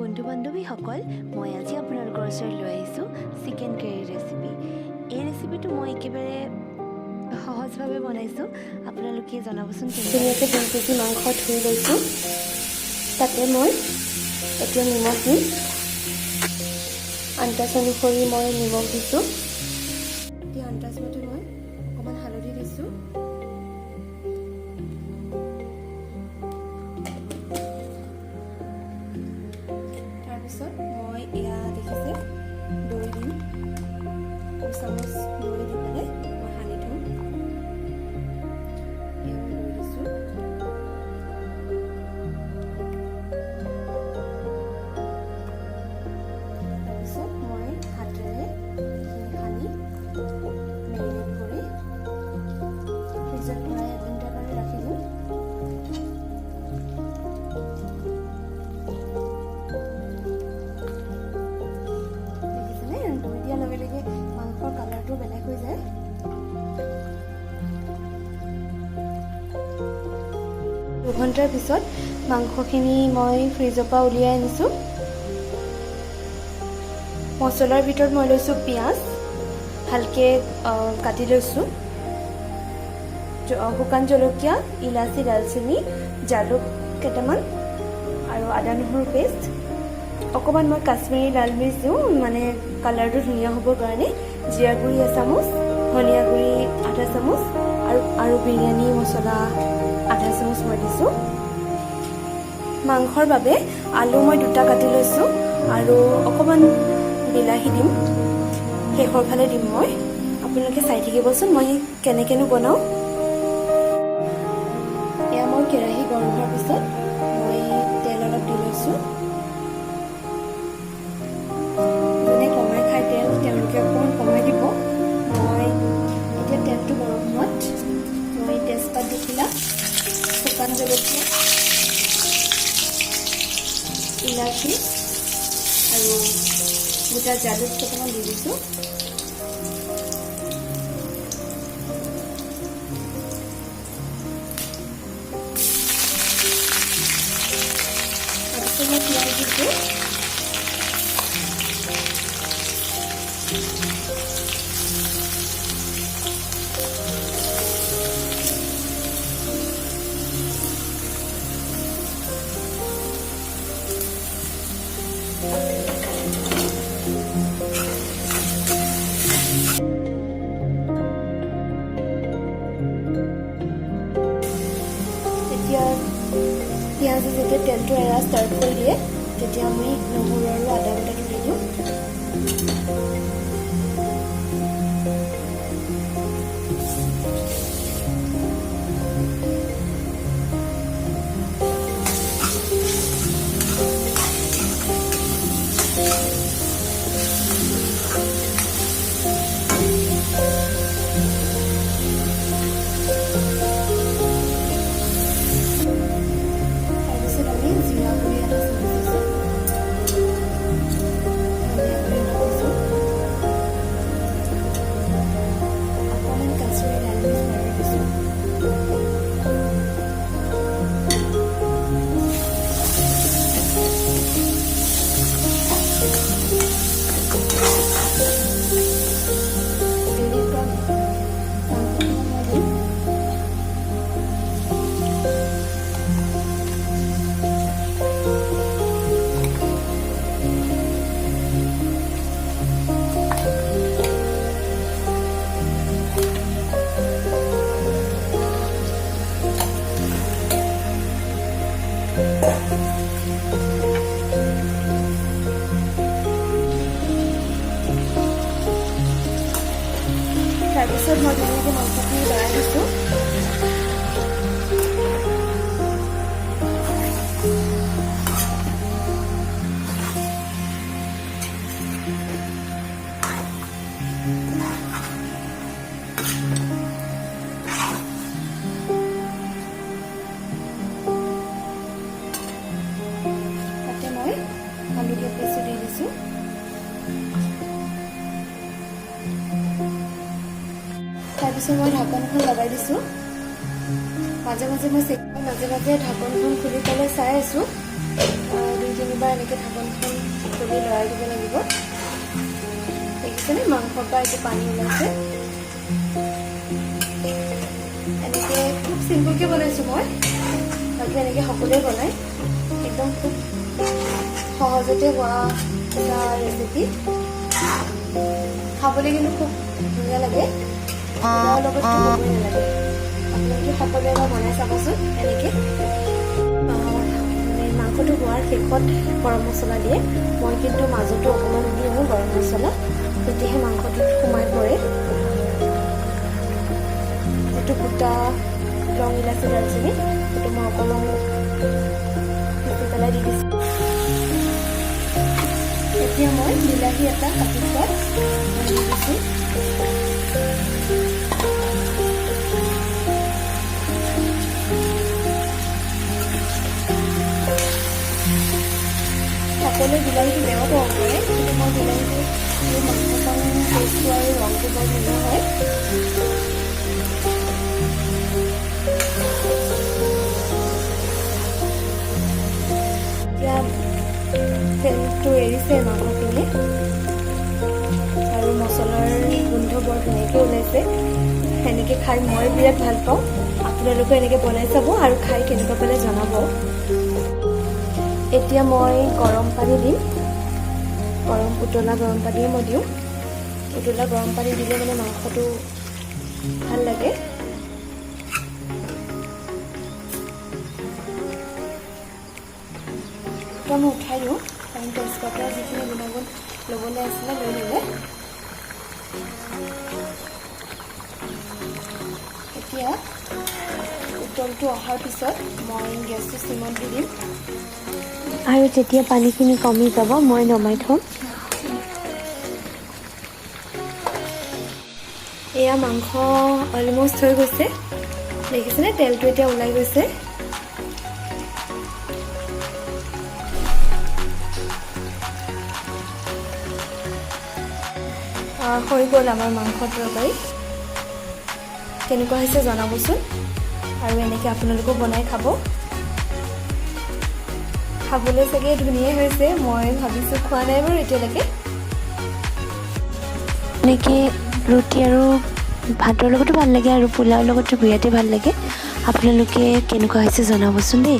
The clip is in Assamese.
বন্ধু বান্ধৱীসকল, মই আজি আপোনালোকৰ ওচৰত লৈ আহিছোঁ চিকেন কাৰীৰ ৰেচিপি। এই ৰেচিপিটো মই একেবাৰে সহজভাৱে বনাইছোঁ। আপোনালোকে জনাবচোন কেনেকুৱা। ধুনীয়াকৈ 2 কেজি মাংস ধুই লৈছোঁ। তাতে মই এতিয়া নিমখ দিম। আন্দাজ অনুসৰি মই নিমখ দিছোঁ। এতিয়া আন্দাজমতে মই অকণমান হালধি দিছোঁ। তাৰপিছত মই এয়া দেখিছে, দৈ দিম। 2 চামুচ দৈ দি পেলাই মই সানি থ'ম। এয়া মই দৈ দিছোঁ। তাৰপিছত মই হাতেৰে এইখিনি সানি মেৰিনেট কৰি ফ্ৰিজত ভৰাই এঘণ্টাৰ কাৰণে ৰাখি দিম। দেখিছেনে, দৈ দিয়াৰ লগে লগে মাংসৰ কালাৰটো বেলেগ হৈ যায়। 2 ঘণ্টাৰ পিছত মাংসখিনি মই ফ্ৰিজৰ পৰা উলিয়াই আনিছোঁ। মছলাৰ ভিতৰত মই লৈছোঁ পিঁয়াজ, ভালকৈ কাটি লৈছোঁ, শুকান জলকীয়া, ইলাচি, দালচেনি, জালুক কেইটামান আৰু আদা নহৰু পেষ্ট। অকণমান মই কাশ্মীৰী লাল মিৰ্চ দিওঁ, মানে কালাৰটো ধুনীয়া হ'বৰ কাৰণে। জিৰা গুড়ি এচামুচ, ধনিয়া গুড়ি আধা চামুচ আৰু বিৰিয়ানী মছলা আধা চামুচ মই দিছোঁ। মাংসৰ বাবে আলু মই দুটা কাটি লৈছোঁ আৰু অকণমান বিলাহী দিম, শেষৰ ফালে দিম মই। আপোনালোকে চাই থাকিবচোন মই কেনেকৈনো বনাওঁ। এয়া মই কেৰাহী গৰম হোৱাৰ পিছত মই তেল অলপ দি লৈছোঁ। যোনে কমাই খায় তেল, তেওঁলোকে অকণমান কমাই দিব। মই এতিয়া তেলটো গৰম হোৱাত মই তেজপাত দুখিলা, শুকান জলকীয়া, ইলাচি আৰু গোটা জালুক কেইটামান দি দিছোঁ। তাৰপিছত মই পিঁয়াজ দিছোঁ। এতিয়া পিঁয়াজে যেতিয়া তেলটো এৰা ষ্টাৰ্ট কৰি দিয়ে, তেতিয়া আমি নহৰু আৰু আদা বাটাটো দি দিওঁ। তাৰপিছত আমি জিৰা গুড়ি আধা চামুচ দিছোঁ, ধনিয়া গুড়ি অলপ দিছোঁ, অকণমান কাশ্মীৰী লাল মিৰ্চ পাউডাৰ দিছোঁ। মেৰিনেট কৰা মাংসখিনি মই দিম। তাৰপিছত মই ধুনীয়াকৈ মাংসখিনি লৰাই দিছোঁ। তাতে মই আলু কেইপিচো দি দিছোঁ। তাৰপিছত মই ঢাকনখন লগাই দিছোঁ। মাজে মাজে মই চেক, মাজে মাজে ঢাকনখন খুলি পেলাই চাই আছোঁ। দুই 2-3 বাৰ এনেকৈ ঢাকনখন খুলি লৰাই দিব লাগিব। দেখিছেনে, মাংসৰ পৰা এইটো পানী ওলাইছে। এনেকৈ খুব চিম্পুলকৈ বনাইছোঁ মই, বাকী এনেকৈ সকলোৱে বনায়। একদম খুব সহজতে হোৱা এটা ৰেচিপি। খাবলৈ কিন্তু খুব ধুনীয়া লাগে। পোলাওৰ লগততো ক'বই নালাগে। আপোনালোকে সকলোৱে এবাৰ বনাই চাবচোন এনেকৈ। মানে মাংসটো হোৱাৰ শেষত গৰম মছলা দিয়ে, মই কিন্তু মাজতো অকণমান দিওঁ গৰম মছলা, তেতিয়াহে মাংসটোত সোমাই পৰে। যিটো গোটা লং, ইলাচি, দালচেনি, সেইটো মই অকণমান পিচি পেলাই দি দিছোঁ। এতিয়া মই বিলাহী এটা কাটি থোৱা মই দি দিছোঁ। সকলোৱে বিলাহীটো বেয়াও পাব পাৰে, কিন্তু মই বিলাহীটো মোৰ মাংসকণ টেষ্টটো আৰু ৰংটো বৰ ধুনীয়া হয়। এতিয়া তেলটো এৰিছে মাংসখিনি আৰু মছলাৰ গোন্ধ বৰ ধুনীয়াকৈ ওলাইছে। সেনেকৈ খাই মই বিৰাট ভাল পাওঁ। আপোনালোকে এনেকৈ বনাই চাব আৰু খাই কেনেকুৱা পালে জনাব। এতিয়া মই গৰম পানী দিম। গৰম উতলা গৰম পানীয়ে মই দিওঁ। উতলা গৰম পানী দিলে মানে মাংসটো ভাল লাগে। এতিয়া মই উঠাই দিওঁ, কাৰণ তেজপাতৰ যিখিনি গুণাগুণ ল'বলৈ আছিলে লৈ ল'লে। এতিয়া উতলটো অহাৰ পিছত মই গেছটো চিমত দি দিম। আৰু যেতিয়া পানীখিনি কমি যাব, মই নমাই থ'ম। এয়া মাংস অলমষ্ট হৈ গৈছে। দেখিছেনে, তেলটো এতিয়া ওলাই গৈছে। হৈ গ'ল আমাৰ মাংস তৰকাৰী। কেনেকুৱা হৈছে জনাবচোন আৰু এনেকৈ আপোনালোকেও বনাই খাব। খাবলৈ চাগে ধুনীয়াই হৈছে, মই ভাবিছোঁ। খোৱা নাই বাৰু এতিয়ালৈকে। এনেকৈ ৰুটি আৰু ভাতৰ লগতো ভাল লাগে আৰু পোলাওৰ লগতো বিৰাটেই ভাল লাগে। আপোনালোকে কেনেকুৱা হৈছে জনাবচোন দেই।